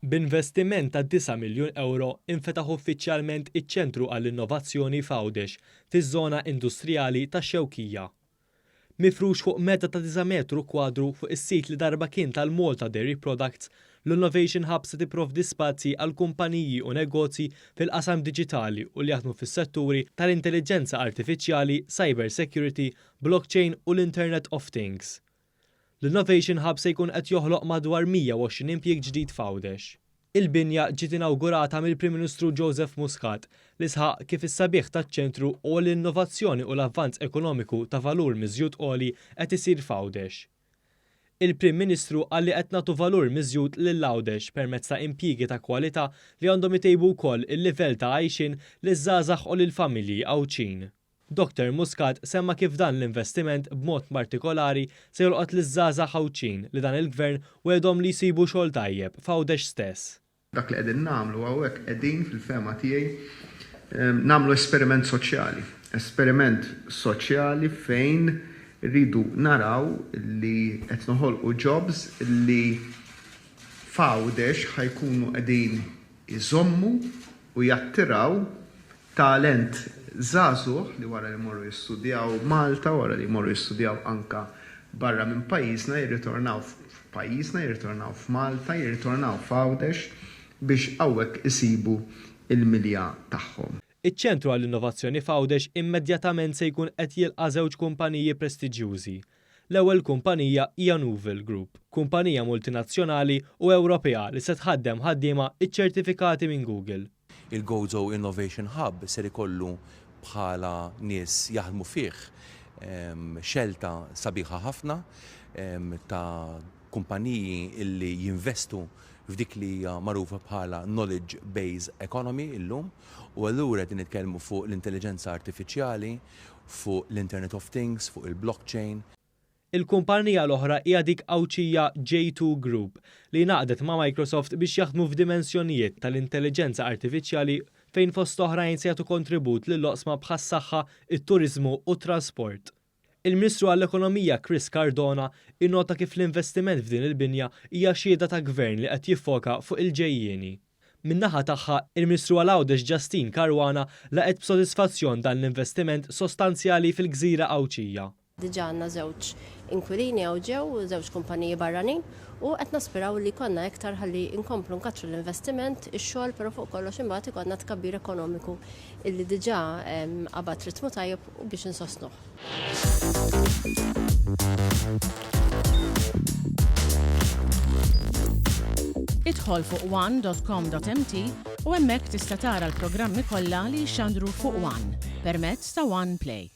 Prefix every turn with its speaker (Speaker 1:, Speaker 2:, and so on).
Speaker 1: B'investiment ta' disa' miljun ewro infetaħ uffiċjalment iċ-Ċentru għall-Innovazzjoni f'Għawdex fiż-żona industrijali tax-Xewkija. Mifrux fuq medda ta' disa' metru kwadru fuq is-sit li darba kien tal-Malta Dairy Products, l-Innovation Hub se tipprovdi spazji għal kumpaniji u negozji fil-qasam diġitali u li jaħdmu fis-setturi tal-intelliġenza artifiċjali, cyber security, blockchain u l-Internet of Things. L-Innovation Hub se jkun qed joħloq madwar 120 impjieg ġdid f'Għawdex. Il-binja ġiet inawgurata mill-Prim Ministru Joseph Muscat li sħaq kif is-sabiħ taċ-ċentru huwa li l-innovazzjoni u l-avvanz ekonomiku ta' valur miżjud għoli qed isir f'Għawdex. Il-Prim Ministru qal li qed nagħtu valur miżjud lil Għawdex permezz ta' impjiegi ta' kwalità li għandhom itejbu wkoll il-livell ta' għajxien liż-żgħażagħ u lill-familji Għawdxin. Dottor Muscat semma kif dan l-investiment b'mod partikolari se jolqot liż-żgħażagħ Għawdxin li dan il-Gvern wegħdhom li jsibu xogħol tajjeb f'Għawdex stess.
Speaker 2: Dak li qegħdin nagħmlu hawnhekk qegħdin fil-fehma tiegħi nagħmlu esperiment soċjali. Esperiment soċjali fejn irridu naraw li qed noħolqu jobs li f'Għawdex ħa jkunu qegħdin iżommu u jattiraw Talent żagħżugħ li wara li jmorru jistudjaw Malta, wara li jmorru jistudjaw anke barra minn pajjiżna, jirritornaw f'pajjiżna, jirritornaw f'Malta, jirritornaw f'Għawdex biex hawnhekk isibu l-milja tagħhom.
Speaker 1: Iċ-Ċentru għall-Innovazzjoni f'Għawdex immedjatament se jkun qed jilqa' żewġ kumpaniji prestiġjużi. L-ewwel kumpanija hija Nouvel Group, kumpanija multinazzjonali u Ewropea li se tħaddem ħaddiema ċċertifikati minn Google.
Speaker 3: Il-Gozo Innovation Hub ser ikollu bħala nies jaħdmu fih xelta sabiħa ħafna ta' kumpaniji illi jinvestu f'dik li hija magħrufa bħala knowledge based economy illum u allura qegħdin nitkellmu fuq l-intelliġenza artifiċjali, fuq l-Internet of Things, fuq il-blockchain.
Speaker 1: Il-kumpanija l-oħra hija dik Għawdxija J2 Group li ngħaqdet ma' Microsoft biex jaħdmu f'dimensjonijiet tal-intelliġenza artifiċjali fejn fost oħrajn se jagħtu kontribut lil oqsma bħas-saħħa, it-turiżmu u t-trasport. Il-Ministru għall-Ekonomija Chris Cardona innota kif l-investiment f'din il-binja hija xhieda ta' Gvern li qed jiffoka fuq il-ġejjieni. Min-naħa tagħha, il-Ministru għal Għawdex Justyne Caruana laqgħet b'sodisfazzjon dan l-investiment sostanzjali fil-gżira Għawdxija.
Speaker 4: Diġà għandna żewġ inkwilini hawn ġew, żewġ kumpaniji barranin u qed naspiraw li jkollna iktar ħalli nkomplu nkattru l-investiment, ix-xogħol però fuq kollox imbagħad ikollna tkabbir ekonomiku illi diġà qabad ritmu tajjeb u biex insostnuh.
Speaker 5: Idħol fuq one.com.mt u hemmhekk tista' tara l-programmi kollha li jixxandru fuq One permezz ta' One Play.